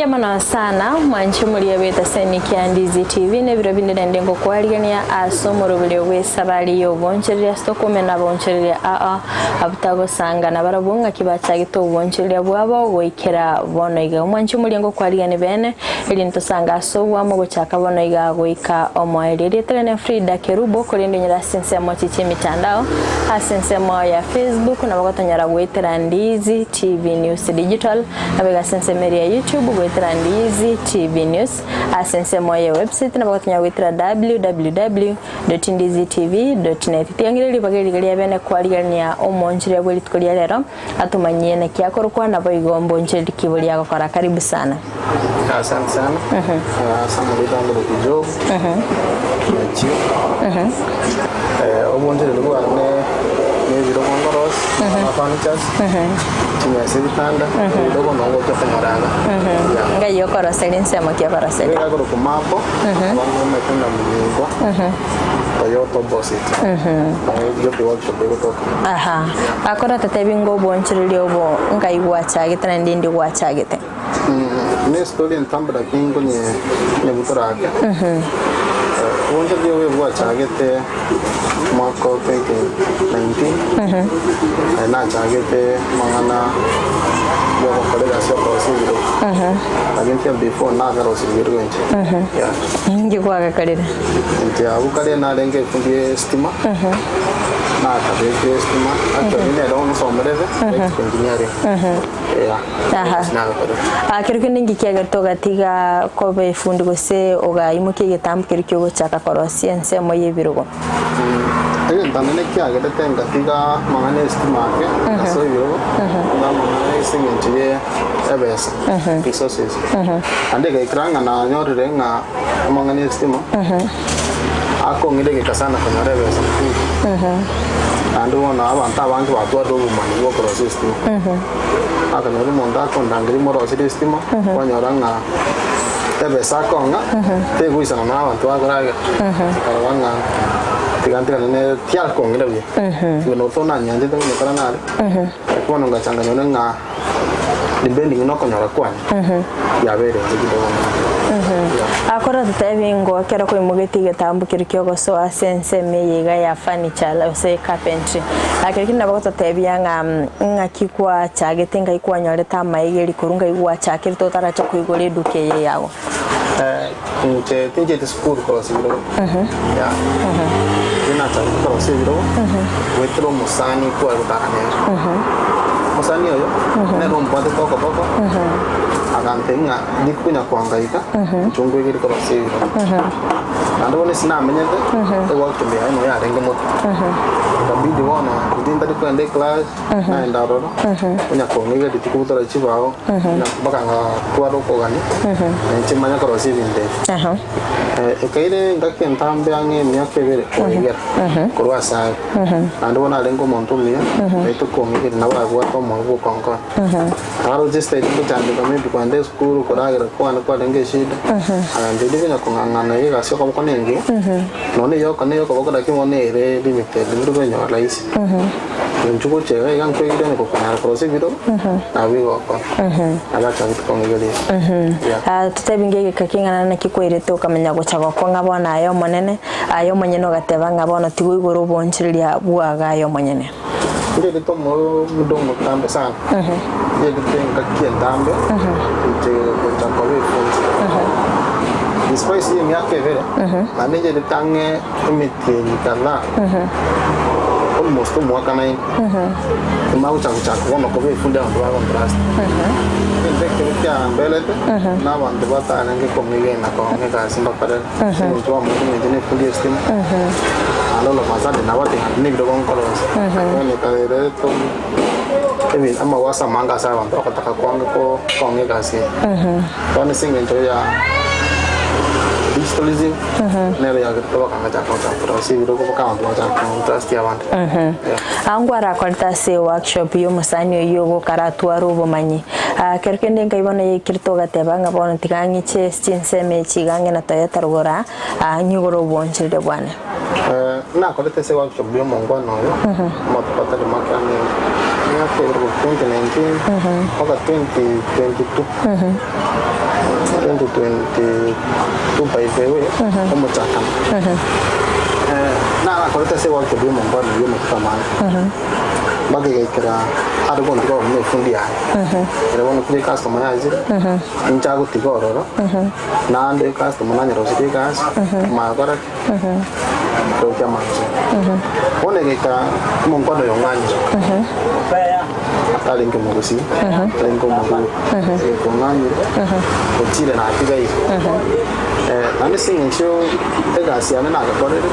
Mbuya mono sana mwanche moria bw'etaseni kia Ndizi TV na ebiro binde naende ngokwarigania ase omoroberio bw'esabari y'obonchoreria ase tokomena abonchoreria aa abutagosanga nabarabwo ng'aki bachagete obonchoreria bwabo goikera bono iga. Omwanche moria ngokwarigania bene erinde tosange ase obwamo gochaka bono iga goika omoerio. Erieta riane Frida Kerubo korende onyore ase ensemo chiche emitandao ase ensemo ya Facebook nabo gotonyora goetera Ndizi TV News Digital Nabo iga ase ensemo eria ya YouTube goetera Ndizi TV News, ase ensemo ye website nabo gotonyora goetera www.ndizitv.net. Tiang'ire ribaga eriga ria bene kwarigerania omoonchoreria bwe rituko ria rero atomanyie naki akorokwa naboigo mbonchoreria ki boria agokora. Karibu sana. Asante sana. Ase amarieta ande gochia Job, Machio. Obonchereri bwane na ebirogo nkorosia, ama furnitures, chimesa ebitanda, ebirogo nabo ngocha konyora iga. Yeah. Ngai okoroseria ensemo ki okoroseria? Nigo akorokwa Mapo, abande bamaete ng'a Monyingwa, Toyota opposite. Job workshop egotoka. Aha. Akora totebi ng'a obonchereri obo ngai gwachagete naende indi gwachagete. Ne story entambe lakini nkonye nyebutora ake. Obonchereri obo bwachagete mwaka o 2019 Aye nachagete amang'ana ya ogokora egasi ya okorosia ebirogo. Lakini kia before nakarosia ebirogo inche. Yeah. Ninki kwagakorire? Inche abwo kare narenge efundi ya estima, nakabekire estima, actually nere bono nsomerete electrical engineering. Yeah. Aha. Nagakorire. Ah, kero kende inki kiagerete ogatiga koba efundi gose ogaimokia egetambo keria kiogochaka korosia ensemo y'ebirogo? Egento nene kiagerete ngatiga amang'ana y'estima ake ase ebirogo, na amang'ana ase eng'encho ye ebesa, resources. Naende egaikera ng'a nanyorire ng'a amang'ana y'estima akong'ira egeka sana konyora ebesa mfuko. Naende bono abanto abange batwarire obomanyi bwa okorosia estima. Akanyora omonto akondangeria moroserie estima, kwanyora ng'a ebesa akong'a tegoisana na abanto bakoragera. Akarora ng'a tiga ntigane nere tiakong'ira buya. Tiga noto nanyanchete konyekora nare, lakini bono ngachanga nyore ng'a depending na okonyora kwane, yabeire inche kidogo mono. Yeah. Akore totebi ng'o ekero kwaimogetie egetambo keria kiogosoa ase ensemo eye iga ya furniture gose carpentry. Ekero kende nabo ogototebia ng'a ng'aki kwachagete ngai kwanyorete amaegeri korwa ngai gwachakerete otaracha koigora eduka eye yago. Inche tinchieti sukuru korosia ebirogo, yeah. Inche nachagete korosia ebirogo goetera omosani kware gotara nere. Omosani oyo nere ombwatete okoboko agantebia ng'a ndikonya koangaika inche nkoigere korosia ebirogo. Naende bono ase namenyete eworkshop yaye noyo yarenge moto. Ikabidi bono inche ntari kogenda eclass naenda ororo onya kong'iga rituko butora chibao na mpaka ngatwara okogania na inche manye korosia ebinto ebi. Ekaire engaki entambe ang'e emiaka ebere koegera korwa ase aye. Naende bono arenge omonto omuya oete kong'igeria nabo abwate omoyo bwa okonkonya. Naroche estate ngochandeka maybe kogenda esukuru koragera kwane kwarenge eshida, agantebi konya kong'ang'ana iga egasi okoboko na engiya, nonya eyoka na eyokoboko lakini bono ere limited bire kwenyora rahisi. Inchuo gochia iga iga nkoigire onye gokonyara korosia ebirogo, nabo igo ogokora. Nabo achagete kong'igeria igo. Yeah. Ah, totebi ng'egeka king'ana naki kwairete okamanya gocha gokong'a bono aye omonene, aye omonyene ogateba ng'a bono tiga oigore obonchereria bwago aye omonyene. Ncherete omodo omotambe sana, ncherete engaki entambe inche gocha koba efunsi. Despite ya emiaka ebere, naende ncherete ang'e emetienyi kadhaa, almost omwaka naende, nyuma gocha gochaka bono koba efundi abanto bagontrust. Egento ekebe kiamberete, na abanto batarenge kong'egena kong'a egasi mbakorere, ase eng'encho bamanyete ng'a inche ne efundi ya estima. Naende all of a sudden nabwate ng'a nebiro gonkorosia. Bono ekareta ebi amawaso amange ase abanto bagotaka kwanga ko kong'a egasi eye. Bono ase eng'encho ya digitalism nero yagerete bakang'acha gochaka korosia ebirogo mpaka abanto bagachaka trust abande. Yeah. Aa ngwarakorete ase eworkshop ya omosani oyio ogokara atware obomanyi. Aa kero kende nkai bono yaikire togateba ng'a bono tiga ng'iche ase chinsemo echi iga ng'e na Toyota rogoro aa. Aa, nyigore obwanchereria bwane. Nakorete ase workshop y'omongwana oyo amatuko atari make ang'e emiaka. Ebiro 2019 mpaka 2022. 2022 by the way, omochakano. Narakorete ase egwaki bwa omombano oyio amatuko amange. Mpaka egaikera are gontiga ororo na efundi yaye. Ere bono kera ecustomer yachire, inche agotiga ororo, naende ecustomer nanyerosirie egasi, manya gokora ki? Ekero kia amache. Bono egaika omonkwana oyo ong'anyire. Atarenge omogusii, atarenge omorwoti. Egaika ong'anyire, ochire natigaire. Naende ase eng'encho egasi yane nagakorire,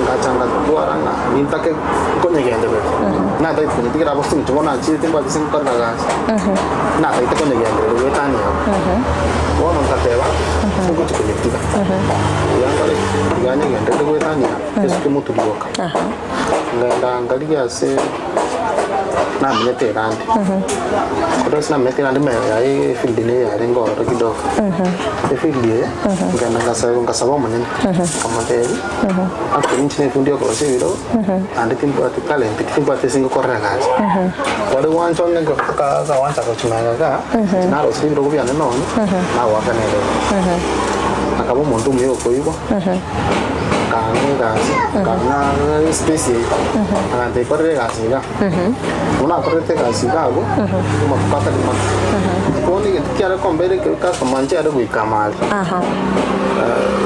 ngacha ngatwara ng'a nintake nkonyegendereria. Natagete konyetigera abo ase eng'encho bono nachire timbwati ase nkokorera gasi, natagete konyegendereria goetania abwo. Bono nkateba, tingochi konyetiga. Tiga nkore ki? Tiga nyegenderere goetania esuke moturi rioka. Ngenda ngarigia ase namenyete erandi. Korwa ase namenyete erandi mega yaye efield neye yarenge ororo kidogo. Efield eye, nkagenda ngasaba ngasaba omonene, nkamotebia, actually inche nefundi yokorosia ebirogo, naende timbwati talent, timbwati ase ngokorera egasi. Kware gwancha onye akawancha gochia magega igaa, inche narosirie ebirogo biane nonye, nagoaka nere. Akaba omonto omuya okoigwa, akang'a egasi, akang'a espace eye, agantebia korera egasi igaa. Bono nakorerete egasi iga abwo, amatuko atari make. Bono egento kiare kombera ekero customer nchiare goika amare.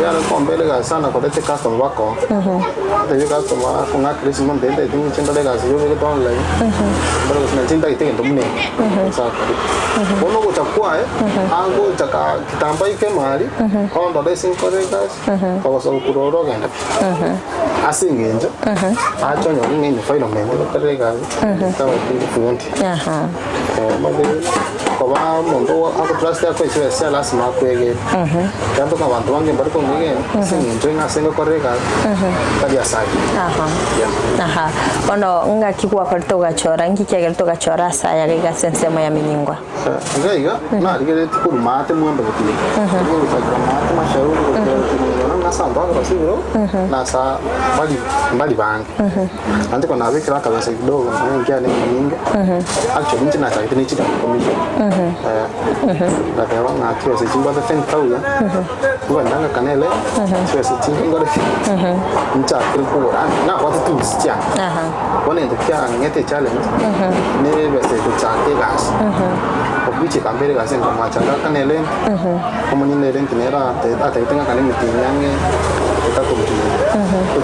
Yare kombera egasi sana koreta ecustomer bakoa. Ntebi customer akong'akera esimo ntebi ntagete ng'iche ndore egasi eywo obegete online, ndore gose nainche ntagete egento buna eke, nse akore. Bono ogocha kwaye, agocha ka kitambo aike emari, ondore ase nkore egasi, ogosoka korwa ororo ogenda pi. Ase eng'encho, ache onyore ng'a environment gokorera egasi, tabwati obofundi. Koba omonto agotrust akoe chibesa lasima akwegene. Ekero ntoka abanto bange mbari kong'egena ase eng'encho ng'a ase ngokorera egasi tari ase ayio. Yeah. Aha. Bono ng'aki gwakorete ogachora, nki kiagerete ogachora ase aya iga ase ensemo ya Minyingwa? Iga iga narigeretie korwa maate mwembe gotiga. Korwa gochakera maate mashauri gochia gotiga ng'a ase abanto bakorosia ebirogo na asa mbari mbari bange. Naende ekero nabekire akabesa kidogo nonya nkiane enyinge, actually inche nachagete ne chidakika ikomi chioka. Ngateba ng'a chibesa echi mbwate 10,000, ngogenda ngakane ele, chibesa echi nkore ki? Nchakere kogora, nabwate tools chiane. Bono egento kiang'ete echallenge, ne ebesa egochaka egasi, of which ekambera egasi nkamoacha ngakane erent, omonyene erent nere atagete ngakane emetienyi ang'e etato gochia igoro.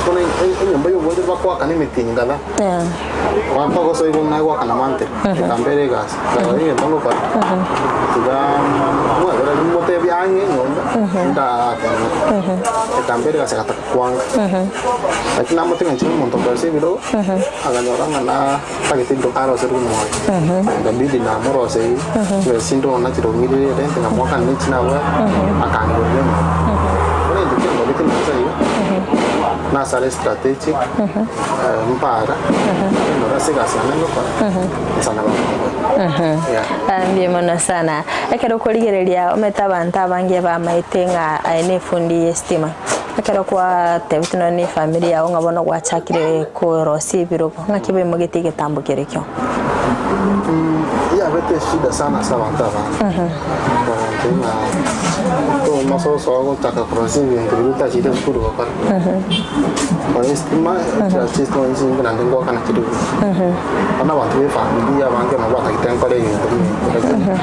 Bono enyomba y'obonchori bakoakana emetienyi kadhaa, mpaka osoe igo ng'a goakana monthly, ekambera egasi, nkarora egento ngokora, tiga mwebere motebie ang'e enyomba, ndaakane, ekambera egasi egataka kwanga. Lakini namotiga inche na omonto nkarusia ebirogo, akanyora ng'a natagete into aroserwe moyo, ikabidi namoroseiri, chibesa chinde bono nachirong'irire erent nkamoakana ne echi nabwate, akangorera enyomba. Bono egento kiangorete nase iga, nasare strategic, mpara, ndore ase egasi yane ngokora, nsa nabo nkobora. Yeah. Mbuya mono sana. Ekero okorigereria omanyete abanto abange bamaete ng'a aye ne efundi y'estima. Ekero kwatebete nonya ne efamiri yao ng'a bono gwachakire korosia ebirogo, ng'aki baimogetie egetambo kerekio? Yabete eshida sana ase abanto abange, bagontebia ng'a tomasoso ogochaka korosia ebinto biria otachete esukuru gokora. Nonya estima, chigasi chia estima chinsinge naende ngoakana chire buya. Bono abanto ba efamiri abange nabo batagete nkore egento buna ekio lakini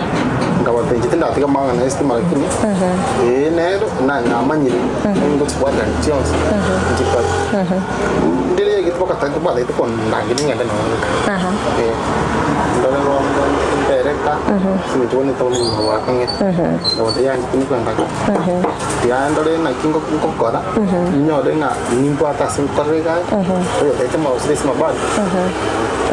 nkabatebia inche tindatiga amang'ana ya estima lakini ee nero na namanyire ngochibwatani chionsi nchikore. Ndire egete mpaka batagete kondangeria ng'ende nonye nka. Eh, ndore bono mbereka ase eng'encho bono etown obogima bwakong'ire. Nkabatebia yaya inche tinkwenda ka, tiga ndore naki ngokora nyore ng'a Nimbwate ase nkorera egari, oyotagete amagusira ase amabati.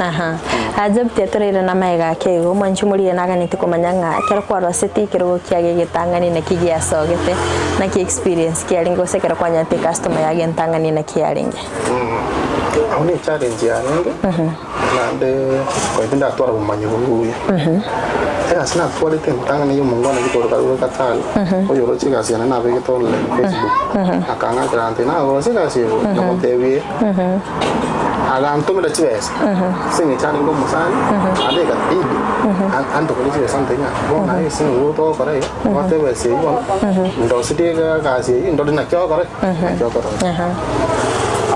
Aha. Aye buya toraire namaiga ake igo, omwanchi omorire naganeti komanya ng'a ekero kwaroseti ekerogo kiaye egetang'ani naki giasogete, naki experience kiarenge gose ekero kwanyarete ecustomer yaye entang'ani naki yarenge? Abwo ne challenge yarenge. Naende konya tindatwara obomanyi bobe buya. Egasi natwarete entang'ani ya omongwana rikoro karure Qatar, oyoroche egasi yane nabegete online Facebook, akang'akera agantebia nagorosia egasi eye bobe, nkamotebia ee. Agantomera chibesa, ase eng'encho arenge omosani, naende ekabidi antomere chibesa antebie ng'a bono aye ase eng'encho togokora iga, bwata ebesa eywo bono, ndoserie egasi eywo ndore naki ogokora ki, naki okorosia.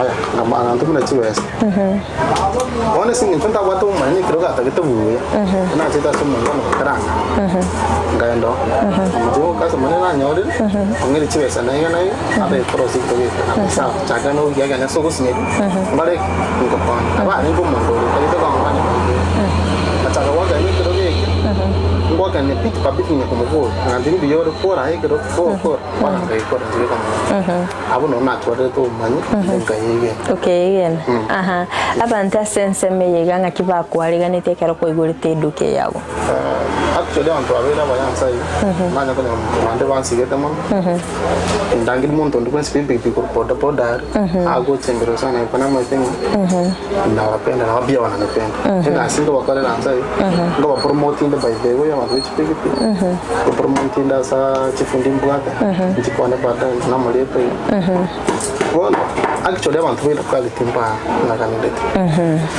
Aya, agantomera chibesa. Bono ase eng'encho ntabwate obomanyi na ekero gatagete buya, nachete ase omongwana gokaranga, nkaenda oo, omochie gokasa mane nanyorire, ong'ire chibesa na iga na iga, abe korosia ekero geke nabo sawa, chaka na ogiagania ase ogosinyeria, mbare ngokonya. Nabo arenge omonto oria otagete konkonya ngachaka goakania ekero geke, ngoakania bit by bit konya komoboria, ng'a mbuya ore kora aye ekero kogokora. Bono nkaikora nchire komanya. Abwo nabo natwarete obomanyi, nkayegena. Okeyegena. Aha. Abanto ase ensemo eye iga ng'aki bakwariganetie ekero kwaigorete eduka eye agwo? Actually abanto babeire abayansa iga, nanye konyora omonto bande bansigete mono, ndangeri monto onde bwensi bwe epikipiki korwa boda boda aria, agochembera sana ekero namaete ng'a nawapenda nabo pia wananipenda. Egasi nkobakorera nse iga, nkobapromote inde by the way abanto be chipikipiki, nkopromote inde asa chifundi mbwate, nchikwane baadaye namoriete iga. Bono actually abanto ba elocality mbang'akanerete,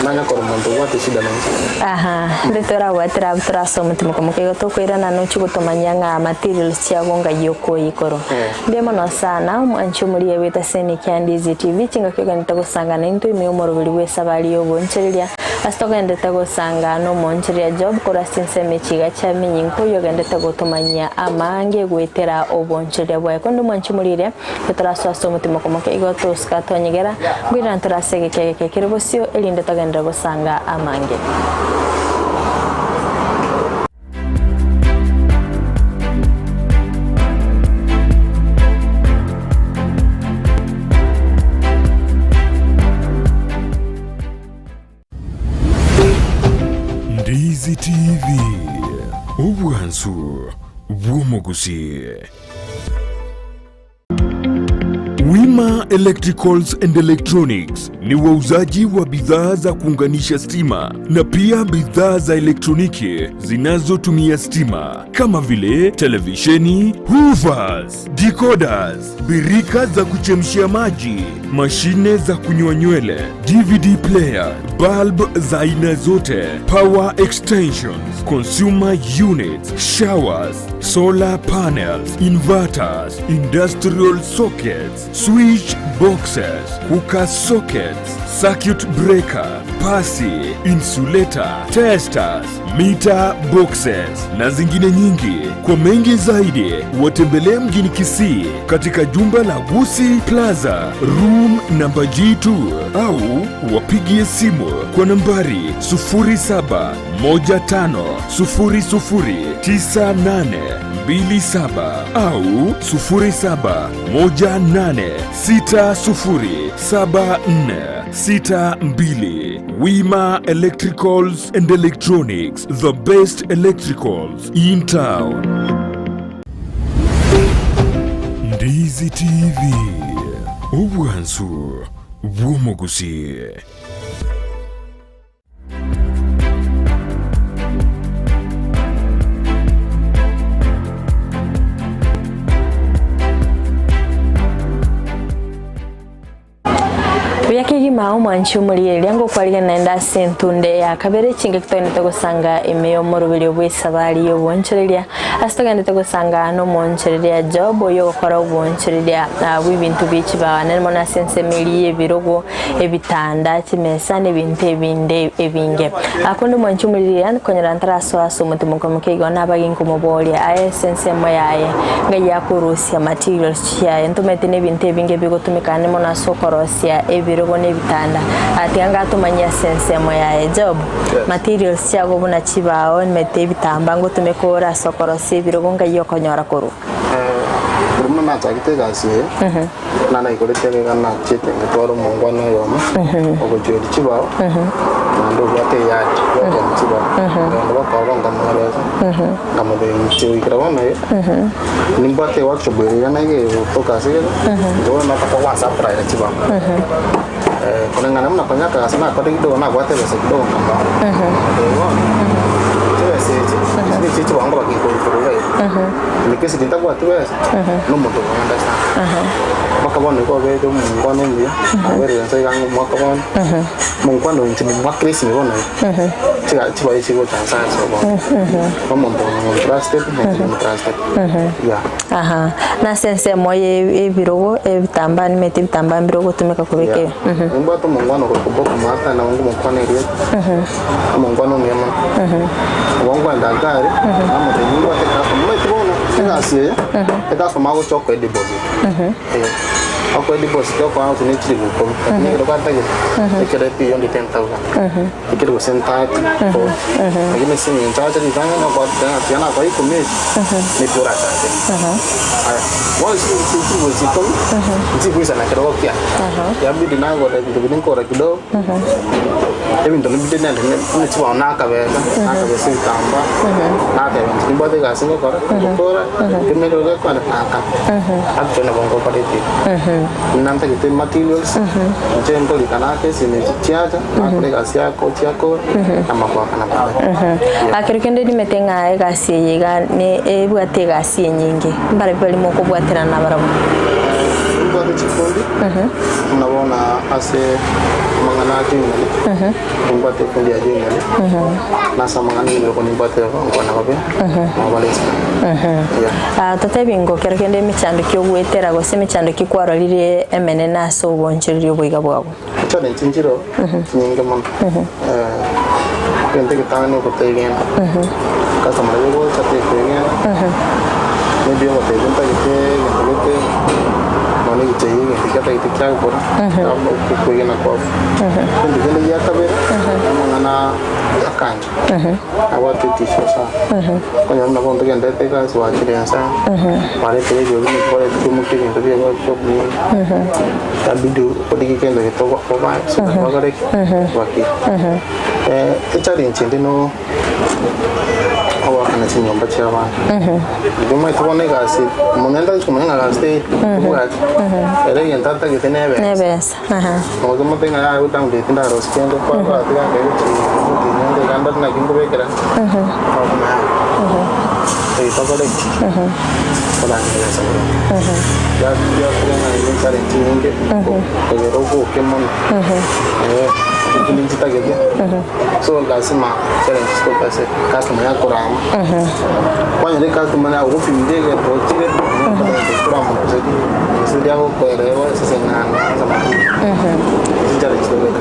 nanya korora omonto obwate eshida nainche. Aha, inde torabwatire abwo torase omotima komoka igo tokoirana nochia gotomanyia ng'a materials chiago ngai okoikorwa. Mbuya mono sana omwanchi omoria bwete Senic and Easy TV chingaki ogenderete gosangana intwe ime y'omoroberi bw'esabari y'oboonchereria ase togenderete gosanga nomoonchereria Job korwa ase chinsemo echi iga chia minyinko oyio ogenderete gotomanyia amaange goetera oboonchereria bwaye. Korende omwanchi omoria eria torasoa ase omotima komoka igo tosika twanyegera nkoirana tore ase egeka egeke kere bosio erinde togenderere gosanga amange. Ndizi TV, obwansu bw'omogusii. Wima Electricals and Electronics ni wauzaji wa bidhaa za kuunganisha stima na pia bidhaa za elektroniki zinazotumia stima kama vile televisheni, hoovers, decoders, birika za kuchemshia maji, mashine za kunyoa nywele, DVD player, bulb za aina zote, power extensions, consumer units, showers, solar panels, inverters, industrial sockets, switch boxes, cooker sockets, circuit breaker, pasi, insulator, testers, meter boxes na zingine nyingi. Kwa mengi zaidi, watembelee mjini Kisii katika jumba la Gusi Plaza, room namba G2 au wapigie simu kwa nambari 0715009827 au 0718607462. Wima Electricals and Electronics, the best electricals in town. Ndizi TV, obwansu bw'omogusii. Buya kegima omwanchi omoriereria ngokwarigana naende ase entunde ya kabere chingaki togenderete gosanga ime y'omoroberio bw'esabari y'obonchoreria ase togenderete gosanga nomoonchoreria Job oyio ogokora obonchoreria bw'ebinto bie chibawa naende mono ase ensemo eria y'ebirogo ebitanda, chimesa, na ebinto ebinde ebinge. Akonde omwanchi omoriri konyora ntarasoa ase omote moke igo nabage nkomoboria aye ase ensemo yaye ngai akorusia materials chiaye ntomanyete na ebinto ebinge bigotumeka ande mono ase okorosia ebirogo na ebitanda tiga ngatomanyie ase ensemo yaye Job materials chiago buna chibao nimanyete ebitamba ngotumeka ore ase okorosia ebirogo ngai okonyora korwa. Ekero buna nachagete egasi eye, buna naikorete iga nachiete ngatwara omongwana oyomo, ogochweria chibao, naende obwate eyard yokoenia chibao. Nkagenda baka oro nkamoeresa, nkamotebia inche goikera bono iga, nimbwate eworkshop ere iga na iga egotoka ase iga, inche bono nataka gwansupplyera chibao. Eh, koreng'ana buna konya akagasi nakore kidogo nabwate ebesa kidogo nkamoa. Eh, bono, chibesa echi, echi nichio chibango bakinkorwa korwa iga iga. In case tintabwati besa, na omonto okogenda sana. Mpaka bono igo obeire omongwana omuya, naberire nse iga ng'a omwaka bono, omongwana oyo inche nimwakire esimi bono iga, chiga chibae chigocha nse ase obono. Omonto oyo ng'omotrusted, na inche nimotrusted. Yeah. Aha, nase ensemo ye ebirogo ebitambaa nimanyete ebitambaa mbire ogotumeka kobeka Yeah. Nimbwate omongwana okorokwa Bob Martha nabo ngomokwana erieta. Omongwana omuya mono. Obo nkoenda gari, namotebia nimbwate ecustomer. Omanyete bono egasi eye, ecustomer agocha okoe deposit. Eh, okoe deposit okoa gose ne chilifu ikomi, lakini ekero gwatagete, ekero beyond 10,000. Ekero gose 30, 40. Lakini ase eng'encho acha ritang'ani okoa ng'a tiga nakoa ikomi echi, naki orachake. Aya, bono chilifu echi ikomi, nchikoisana ekerogo kiane. Yabidi nagora ebinto biria nkogora kidogo, ebinto nibide nende buna chibao nakabesa, nakabesa ebitambaa, nateba inche nimbwate egasi ngokora, ngokora, kende ekero gekogenda nakana. Actually nabo ngokora etiri. Buna ntagete materials, inche nkorika naka esimi echi chiacha, nakora egasi yako chiakora, namagoakana baadaye. Yeah. Ekero kende rimete ng'a egasi eye iga ne ebwate egasi enyinge, mbarabwo bari mokobwaterana nabarabwo? Nimbwate chikundi, buna bono ase amang'ana a joinery, nimbwate ekundi ya joinery, na ase amang'ana y'ebirogo nimbwate abangwana babere, nabo bare isiko. Yeah. Ah, totebi ng'o kero kende emechando ki ogwetera gose emechando ki kwarorire emenene ase obonchoreria oboiga bwago? Challenge nchiro chinyinge mono. Eh, egento egetang'ani ogotegena. Customer nabo ogocha tekwegena. Maybe ogotebia ntagete egento gete, nonya ebicha eyio egento ekia atagete kiagokora, okwegena kwabo. Egento kende gia kabere, amang'ana akancha. Nabwate etisio sana. Okonyora buna bono togenderete egasi gwachire nsa, kwaretire ebiogi naki kwaretire omokia ebinto biaye gwachia Itabidi origie kende gete obae so that bagore ki? Bakire. Echallenge ende no ogoakana chinyomba chia abanto. Intwe omanyete bono egasi, omonto nere tari komanya ng'a gasi teiyo, tobwati, ere egento atagete na ebesa. Na ebesa, aha. Omote ng'a yaya gotamburetie ndarosie kende, kwakora tiga nkae gochia gotinyia nde iga ndore naki nkobekera, okomanya yaya. Tokore ki? Torange ebesa boronge. Riakire ng'a ime challenge chinyinge, kogera oboke mono. Lakini nchitagete, so lazima challenge chitoke ase customer yakorama. Kwanyora ecustomer yagopimire egento ochire, korama gose ki, gose riagokoerewa ase eng'ana ase amatuko. Challenge chitobeka.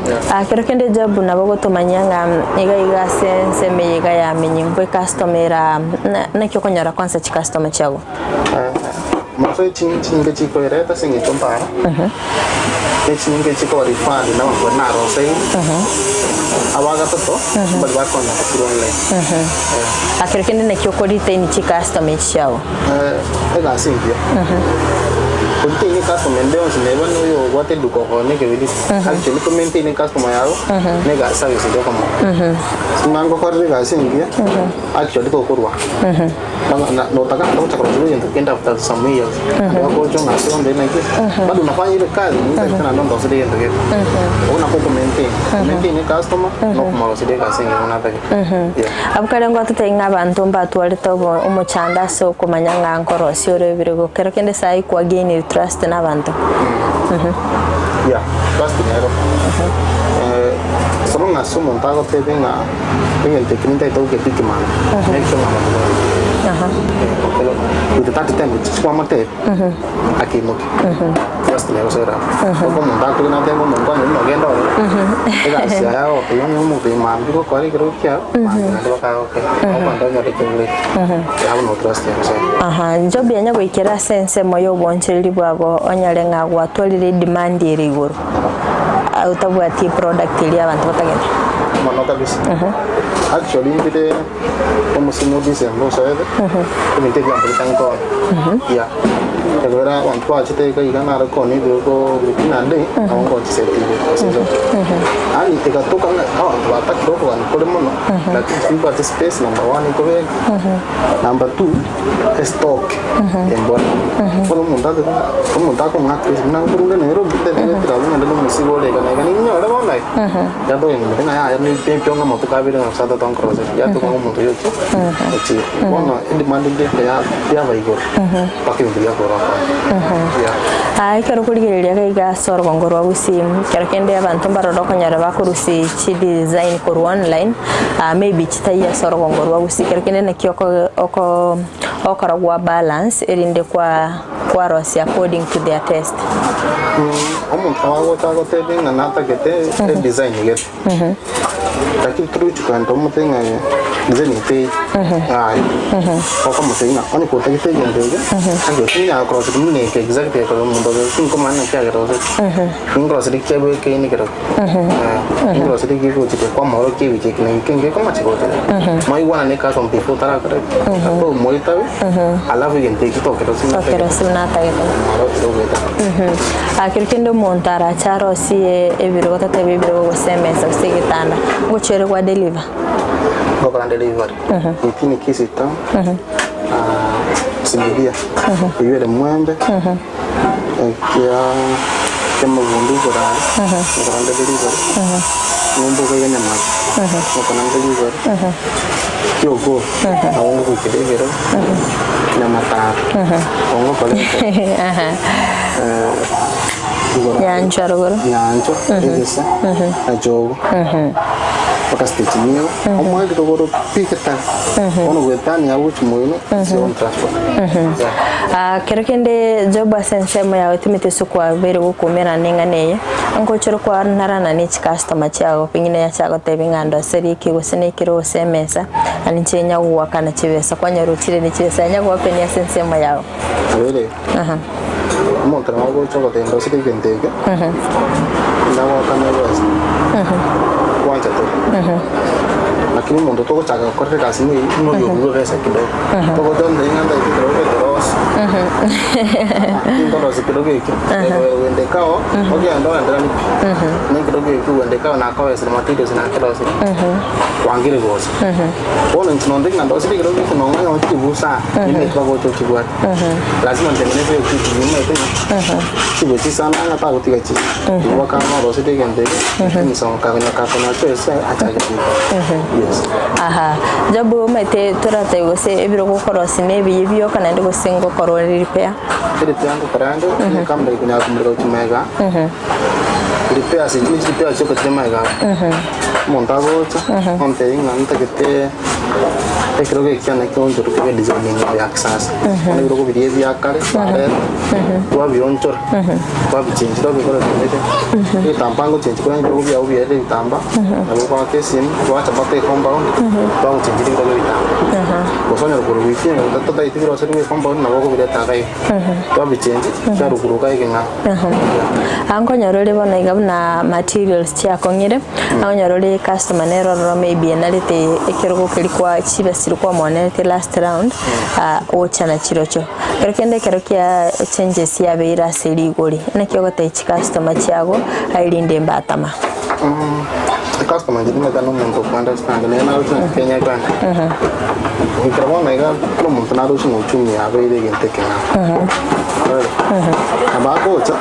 Yeah. Ah, kero kende Job nabo ogotomanyia ng'a iga iga ase ensemo eye iga yamenye mbwe customer era naki okonyora kwansa chicustomer chiago? Moso chinyinge chikoereta ase eng'encho mpara, ne chinyinge chikoba referred na abanto baria naroseire, abagatato mbari bakonyora through online. Ah, kero kende naki oko retain chicustomer echi chiago? Egasi engiya, ko retain ecustomer ende yonsi neba noyo obwate eduka okonya ekebiriti, actually ko maintain ecustomer yago, na egasi service eria okomoa. Buna ngokorire egasi engiya, actually tokorwa. Notaka gocha korosia egento kende after some years, bagocha ng'a ase onde naki, bado unafanya ile kazi, nintagete naende ondoserie egento gete. Obwo nabo oko maintain, ko maintain ecustomer, na okomoroseria egasi engiya buna atagete. Yeah. Abwo kare ngwatotebia ng'a abanto mbatwarete obo omochando ase okomanya ng'a nkorosia ore ebirogo, kero kende saii kwa gainire trust na abanto. Yeah, trust nero. Ekero ng'a ase omonto agotebia ng'a egento eke nintagete gokepiki mambia, make sure ng'a abanto bare with that time kwamotebia akeimokia trust nero ase eraro. Oko omonto akogenda atebe omonto onye buna ogende ororo, egasi yaye agotebia onye omonto oyo mambia gokora ekerogo kiago, mambia naende bakagokera, omonto onyore ekebuya eke, abwo no trust ya nyasaye. Aha, Job yanya goikera ase ensemo y'obonchereri bwago onyore ng'a gwatwarire edemand ere igoro. Otabwati eproduct eria abanto batagete. Mono kabisa. Actually ndire omosinyo o December osoete, ebinto ebi biamborete nkore. Yeah. Ekero abanto bachete iga iga nare koonia ebirogo within a day, nabo ngochisetia igoro ase enchera. Yaani egatoka ng'a abanto batakire okogania kore mono, lakini timbwati space number one nkobeka, number two, estock embora. Bono omonto atebe ng'a omonto akong'aka ase buna nkorunda Nairobi, ntebe goetera abwo ng'ende na omosigo ore iga na iga, ninyore bono iga. Yatogenderete ng'a yaya nipionga amatuko abere gose atato nkoroseria, yatoka ng'a omonto oyo ochire, ochire. Bono edemand ndeke yaba igoro. Mpaka ebinto biakora okora. Yeah. Aa, ekero okorigereria iga iga ase orogongo rwa Gusii, ekero kende abanto mbarore okonyora bakorusia chidesign korwa online, aa maybe chitaiyo ase orogongo rwa Gusii, ekero kende naki oko oko okora gwa balance erinde kwa kwarosia according to their taste. Omonto nabo agocha agotebie ng'a natagete edesign gete. Lakini torochi kogenda tomotebie ng'a inche nitei yaya, okomotebia ng'a onye kotagete egento eke, naki tinyara korosia buna eke exactly ekero omonto obe tinkomanya naki agerosetie, ninkoroserie kiabwekaine kerokio, ninkoroserie gegochia kwamorokia ebicha eke na eke ngekomochia gocha mwaigwanane ecustom before otarakora ki, tomoitabe alafu egento ekio tokerosia buna otagete. Tokerosia buna atagete. Marotire ogoeta. Kero kende omonto arache arosie ebirogo totebe ebirogo gose emesa gose egetanda, ngochia ore gwa deliver? Ngokora delivery within Kisii town, Siburia, eywo ere Mwembe, ekia Kiamabundu igoro aria, ngokora nde delivery, ng'umbu iga Nyamache, ngokora nde delivery, Kiogoro, nabo ngogoikera ebirogo, Nyamataro, nabo ngokora ekero. Igoro Nyanchwa rogoro. Nyanchwa, Egesa, na Chogo, mpaka stage nigo, omweri rogoro pi getari, bono goetania agwo gochia moino, it's your own transport. Yeah. Ah, kero kende Job ase ensemo yago etimete ase okwabeire gokumerana eng'ana eye, ngochore kwanarana ne chicustomer chiago pengine achagotebia ng'a ndoserie eke gose na ekero gose emesa, naende inche nyagoakana chibesa, kwanyora ochire ne chibesa nyagoapenia ase ensemo yago. Nabere, omonto nabo agocha ogoteba ndosire egento eke, ndagoakana ebesa, kwancha tore. Lakini omonto togochaka gokorera egasi nigo eywo, buna oyo oborwa ebesa kidogo. Togocha onde ng'a ndaete ekero ekerosi, tinkorosia kerogo ekio, wende kao, ogende oenderanie pi. Na ekerogo ekio wende kao nakobesire materials nakerosirie, kwangire gocha. Bono inche nonde ng'a ndosire ekerogo eke nong'anya nonye chibusa, nimeche bagocha ochibwate. Lazima ntengeneze ekitu nimanyete ng'a chibe chisana ng'a tagotiga chi. Igo bakaba barosete egento eke, emisongo kakonya kakonya choice achake chiko. Yes. Aha, Job omanyete toratebe gose ebirogo okorosia na ebiya bioka naende gose ngokora ore repair? Repair ngokora ande, onye kamera ekonyara komoreka gochia magega, repairs echi ne chirepair chioka chire magega abwo. Omonto agocha, ontebia ng'a ntagete ekerogo eke kiane keonchorwe kebe design eng'ao ya kisasa. Bono ebirogo biria ebia kare twareta, twabionchora, twabichengi twabikora binde egetambaa ngochengi korende ebirogo biago biaerire ebitambaa, nabo ogoaka esimi, twacha mpaka ecompound, twagochengeria ebirogo ebitambaa. Gose onyore korwa wiki eye totageti biroserigwe ecompound nabo okobireta iga iga, twabichengi, chiarwa iga ekeng'ao. Aa nkonyora ore bono iga buna materials chiakong'ire, okonyora ore customer nere ororo maybe enarete ekerogo keria kwa chibesa chiria kwamoanerete last round, ocha nachirochio. Ekero kende ekero kia changes yabeire ase rigori, naki ogotebia chicustomer chiago erinde mbatama? Ecustomer inche nimanyete na omonto oku understand nonye naroche ng'a Kenya ekwenda. Goikera bono iga kera omonto naroche ng'a uchumi yabeire egento ekeng'ao. Orore? Nabo agocha,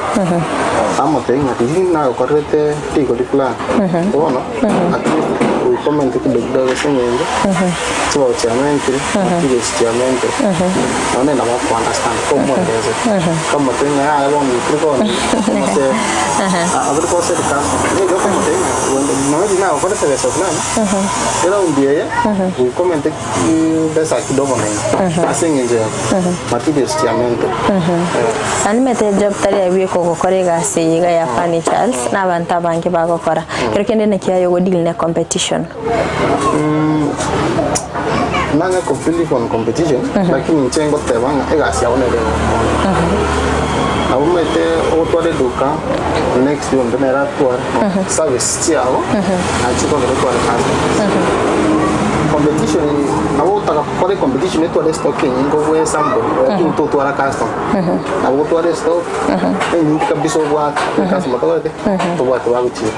amotebie ng'a riria nagokorerete rigori fulani, bono at least okomente kidogo kidogo ase eng'encho chibao chiamentire, materials chiamentire. Nonye nabo ako understand komoelezera. Komotebia ng'a yaya bono intwe bono omotebie abere gose rikasa nigo okomotebia ng'a wende nonye riria nagokorete besa fulani eraundi eye goika omente besa kidogo naende ase eng'encho ya materials chiamentire. Naende omanyete job tari abwo ekogokora egasi eye iga ya furnitures, na abanto abange bagokora. Kero kende naki aye ogodeal ne competition? Nang'e ko believe on competition, lakini inche ngoteba ng'a egasi yabo nere egokonya. Nabo omanyete ogotwara eduka, next day onde nere atware, service chiago nachio chikogera otware customers. Competition nabo otaka. Tokore ecompetition etware estock enyinge obue somebody lakini totwara customer. Nabo gotwara estock enyinge kabisa obwate customer tokorete tobwate bagochira.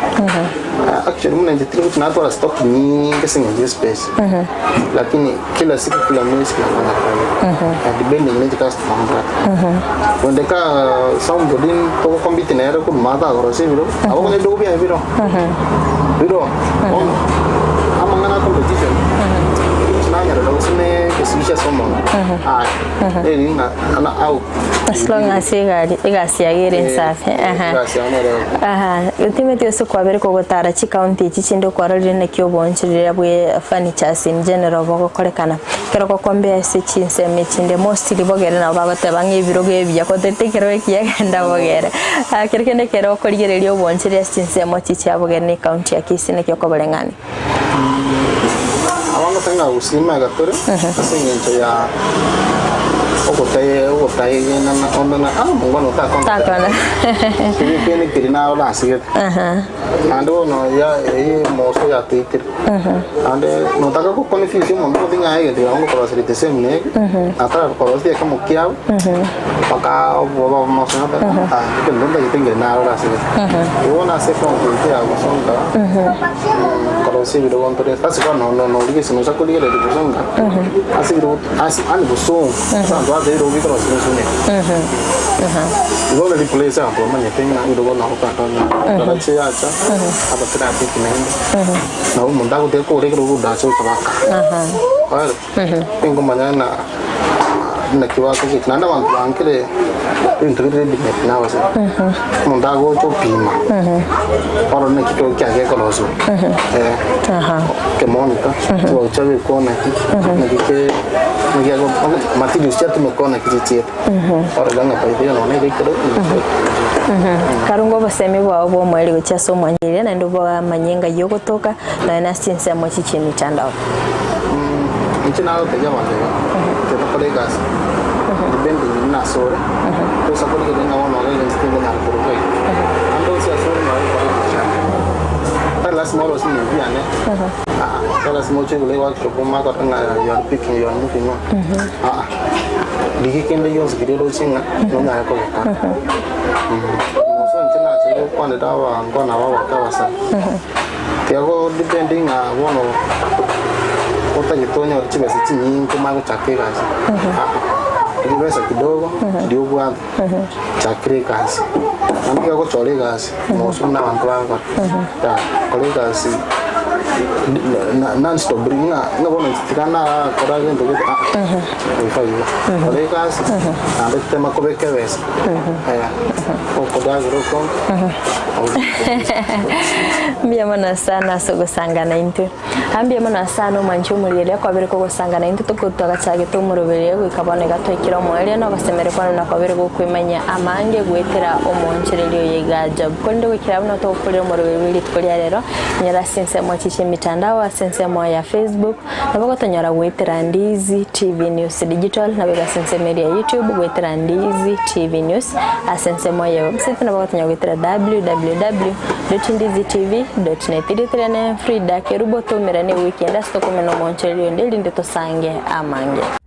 Actually buna inche tiri gochi natwara stock nyinge ase eng'encho ya espace lakini kila siku kila mwezi nafanya faida depending ne chicustomer mbwate. Onde ka somebody togocompete nere korwa maate agorosia ebirogo nabo okonyora ebirogo biaye bire oo. Bire oo bono amang'ana a competition nanyarora gose ne egesibisho ase omonto aye neri ng'a ana au As long as egari egasi yaye ere ensafi aha. Egasi yane ere Aha, timeti ase kwabere kogotara chicounty echi chinde okwarorire naki oboonchoreria bwe furnitures in general bogokorekana. Ekero gokombea ase chinsemo echinde mostly bogere nabo bagoteba ng'a ebirogo ebiya gotete ekerogo ekiya genda bogere. Kero kende ekero okorigereria oboonchoreria ase chinsemo echi chia bogere na ecounty ya Kisii naki okoboreng'ania? Abangoteba ng'a gusii magega tore ase eng'encho ya ogotae ogotaegenana onde ng'a ah omongwana otakonda Takona. Keria kende keria naro nasigete naende bono ya eye emoso yatoitire naende notaka goconfuse omonto ogote ng'a aye egento kiago ngokoroseria the same na eke atarakoroseti ekemo kiabo mpaka obobe omoso ah egento ntagete nkeri naro nasigete. Igo bono ase ekaunti yaito ya Bosonga korosia ebirogo ntore ase bono no norigia ase nosa korigereria Bosonga ase ebirogo ase yaani bosongo ase abanto bagotebi ebirogo bikorosia ensune. Igo nari place abanto bamanyete ng'a ebirogo nabo okonyora rora chiacha abatrafiki naende nabo omonto agotiga kogora ekerogo odache gocha baka. Tinkomanya ng'a naki bakogecha naende abanto bankire ebinto bire ready made nabasani. Omonto agocha opima, orore naki ekero kiaye gekorosiwa eh, ekemonita, chigocha bikwa naki, naki ke naki ago materials chiatumekwa naki chichiete, orore ng'a by the way nonye na ekero Karunga obosemi bwao bw'omoerio gochia ase omwanyereria naende obamanye ng'ai ogotoka, nonya nase chinsemo echi chi'emitandao. Inche nagotebia abanto iga, ekero tokora egasi, depending buna ase ore, toisa korigereria ng'a bono iga inche tinkonyara korwa iga. Ande onsi ase ore nabo okora ebiashara. Tari lasima orosie maybe yane, aa, tari lasima oche igoro eworkshop omanye korora ng'a you are picking, you are moving on, aa. Rigia kende gionsi keria oroche ng'a nonyare kogekora. Mono inche nachire gokwanera abanto nabo abake abasae. Tiga go depend ng'a bono otagete onyore chibesa chinyinge omanye gochaka egasi aa chibesa kidogo chiria obwate chakera egasi naende tiga gochora egasi mosu buna abanto bagokora yaya kora egasi non stop ng'a ng'a bono tiga narakora gento gete aa goika igo kora egasi naende tema kobeka ebesa okodagera okonge. Mbuya mono sana ase ogosangana intwe. Aa mbuya mono sana omwanchi omorieria kwabere kogosangana intwe tokorutwa agachagete omoroberio goika bono iga twaikire omoerio na ogosemeria kwane buna kwabere gokwemanyia amange goetera omoonchoreria oyo iga Job. Korende goikera buna togokorera omoroberio bwe rituko ria rero, nyora ase ensemo echi chi'emitandao ase ensemo ya Facebook, nabo gotonyora goetera Ndizi TV News Digital, nabo igo ase ensemo eria ya YouTube goetera Ndizi TV News. Ase ensemo eye website nabo gotonya goetera www.ndizitv.net. Erieta riane Frida Kerubo, toumerane ewiki ende ase tokomena omoonchoreria onde erinde tosange amange.